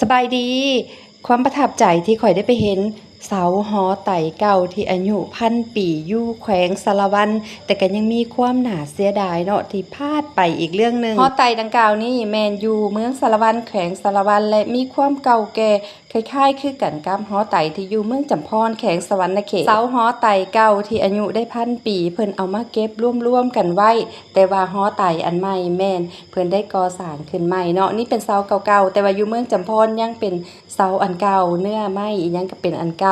ສະບາຍດີ. ຄວາມປະທັບໃຈທີ່ຂ້ອຍໄດ້ໄປເຫັນເສົາຫໍໄຕເກົ່າທີ່ອາຍຸພັນປີຢູ່ແຂວງສາລະວັນ, ແຕ່ກໍຍັງມີຄວາມໜ້າເສຍດາຍເນາະ ທີ່ພາດໄປອີກເລື່ອງໜຶ່ງ. ຫໍໄຕດັ່ງກ່າວນີ້ແມ່ນຢູ່ເມືອງສາລະວັນ ແຂວງສາລະວັນ ແລະ ມີຄວາມເກົ່າແກ່ ຄ້າຍໆຄືກັນກັບຫໍໄຕທີ່ຢູ່ເມືອງຈຳພອນ ແຂວງສະຫວັນນະເຂດ. ເສົາຫໍໄຕເກົ່າທີ່ອາຍຸໄດ້ພັນປີ ເພິ່ນເອົາມາເກັບລວມໆກັນໄວ້, ແຕ່ວ່າຫໍໄຕອັນໃໝ່ແມ່ນເພິ່ນໄດ້ກໍ່ສ້າງຂຶ້ນໃໝ່ເນາະ. ນີ້ເປັນເສົາເກົ່າໆ ແຕ່ວ່າຢູ່ເມືອງຈຳພອນຍັງເປັນເສົາອັນເກົ່າ, ເນື້ອໄມ້ອີ່ຫຍັງກໍເປັນອັນເກົ່າ.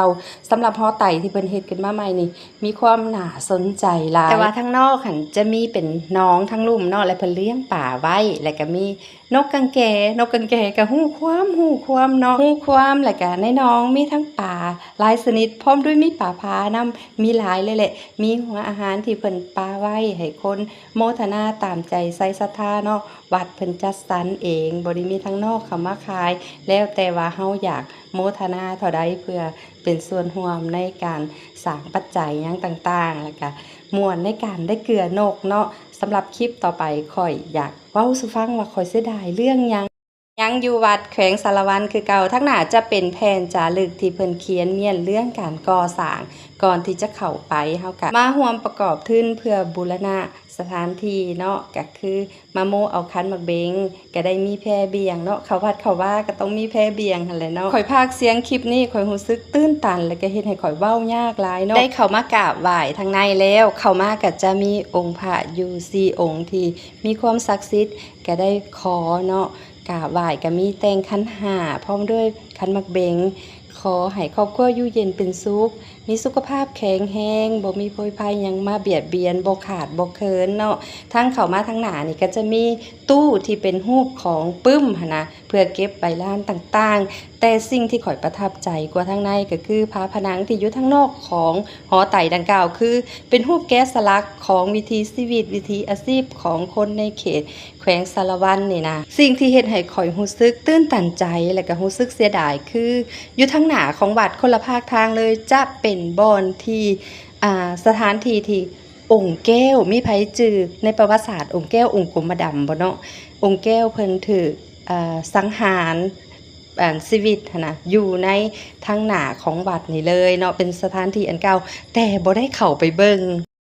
ສຳລັບຫໍໄຕທີ່ເພິ່ນເຮັດຂຶ້ນມາໃໝ່ນີ້ ມີຄວາມໜ້າສົນໃຈຫຼາຍ. ແຕ່ວ່າທາງນອກຫັ້ນຈະມີເປັນໜອງທາງລຸ່ມເນາະ ແລະ ເພິ່ນລ້ຽງປາໄວ້ ແລະ ກໍມີ ນົກກາງແກ, ນົກກາງແກກໍຮູ້ຄວາມ, ຮູ້ຄວາມເນາະ, ຮູ້ຄວາມ. ແລ້ວກໍໃນໜອງມີທັງປາຫຼາຍຊະນິດ ພ້ອມດ້ວຍມີປາຜານຳ, ມີຫຼາຍເລີຍແຫຼະ. ມີຫົວອາຫານທີ່ເພິ່ນປະໄວ້ໃຫ້ຄົນໂມທະນາຕາມໃຈໃສ່ສັດທາເນາະ, ວັດເພິ່ນຈັດສັນເອງ, ບໍ່ໄດ້ມີທາງນອກເຂົ້າມາຂາຍ, ແລ້ວແຕ່ວ່າເຮົາຢາກໂມທະນາເທົ່າໃດ ເພື່ອເປັນສ່ວນຮ່ວມໃນການສ້າງປັດໄຈຫຍັງຕ່າງໆ, ແລ້ວກະມ່ວນໃນການໄດ້ເກືອນົກເນາະ. ສຳລັບຄລິບຕໍ່ໄປ ຂ້ອຍຢາກເວົ້າສູ່ຟັງວ່າຂ້ອຍເສຍດາຍເລື່ອງຫຍັງ. ຍັງຢູ່ວັດແຂວງສາລະວັນຄືເກົ່າ, ທາງໜ້າຈະເປັນແຜ່ນຈາລຶກທີ່ເພິ່ນຂຽນມ້ຽນເລື່ອງການກໍ່ສ້າງ ກ່ອນທີ່ຈະເຂົ້າໄປ ເຮົາກະມາຮ່ວມປະກອບທຶນເພື່ອບູລະນະສະຖານທີ່ເນາະ, ກະຄືມາໂມເອົາຂັນໝາກເບັງ, ກະໄດ້ມີແພບ້ຽງເນາະ, ເຂົ້າວັດເຂົ້າວາກະຕ້ອງມີແພບ້ຽງຫັ້ນແຫຼະເນາະ. ຂ້ອຍພາກສຽງຄລິບນີ້ ຂ້ອຍຮູ້ສຶກຕື່ນຕັນ ແລະ ກະເຮັດໃຫ້ຂ້ອຍເວົ້າຍາກຫຼາຍເນາະ. ໄດ້ເຂົ້າມາກາບໄຫວ້ທາງໃນແລ້ວ, ເຂົ້າມາກະຈະມີອົງພະຢູ່ສີ່ອົງທີ່ມີຄວາມສັກສິດ, ກະໄດ້ຂໍເນາະ ກາບໄຫວ້ກໍມີແຕ່ງຂັນຫ້າ ພ້ອມດ້ວຍຂັນໝາກເບັງ, ຂໍໃຫ້ຄອບຄົວຢູ່ເຢັນເປັນສຸກ, ມີສຸຂະພາບແຂງແຮງ, ບໍ່ມີໂພຍໄພຫຍັງມາບຽດບຽນ, ບໍ່ຂາດບໍ່ເຂີນເນາະ. ທາງເຂົ້າມາທາງໜ້ານີ້ກໍຈະມີຕູ້ທີ່ເປັນຮູບຂອງປຶ້ມຫັ້ນນະ, ເພື່ອເກັບໃບລານຕ່າງໆ. ແຕ່ສິ່ງທີ່ຂ້ອຍປະທັບໃຈກວ່າທາງໃນກໍຄືຝາຜະໜັງທີ່ຢູ່ທາງນອກຂອງຫໍໄຕດັ່ງກ່າວ ຄືເປັນຮູບແກະສະຫຼັກຂອງວິຖີຊີວິດ, ວິຖີອາຊີບຂອງຄົນໃນເຂດ ແຂວງສາລະວັນນີ້ນະ. ສິ່ງທີ່ເຮັດໃຫ້ຂ້ອຍຮູ້ສຶກຕື່ນຕັນໃຈ ແລະ ກໍຮູ້ສຶກເສຍດາຍ ຄືຢູ່ທາງໜ້າຂອງວັດຄົນລະພາກທາງເລີຍ ຈະເປັນບ່ອນທີ່ ອ່າ ສະຖານທີ່ທີ່ອົງແກ້ວ ມີໃຜຈື່ໃນປະຫວັດສາດອົງແກ້ວ ອົງກົມມະດຳບໍ່ເນາະ? ອົງແກ້ວເພິ່ນຖືກ ອ່າ ສັງຫານ ອັນ ຊີວິດຫັ້ນນະ ຢູ່ໃນທາງໜ້າຂອງວັດນີ້ເລີຍເນາະ, ເປັນສະຖານທີ່ອັນເກົ່າ ແຕ່ບໍ່ໄດ້ເຂົ້າໄປເບິ່ງ.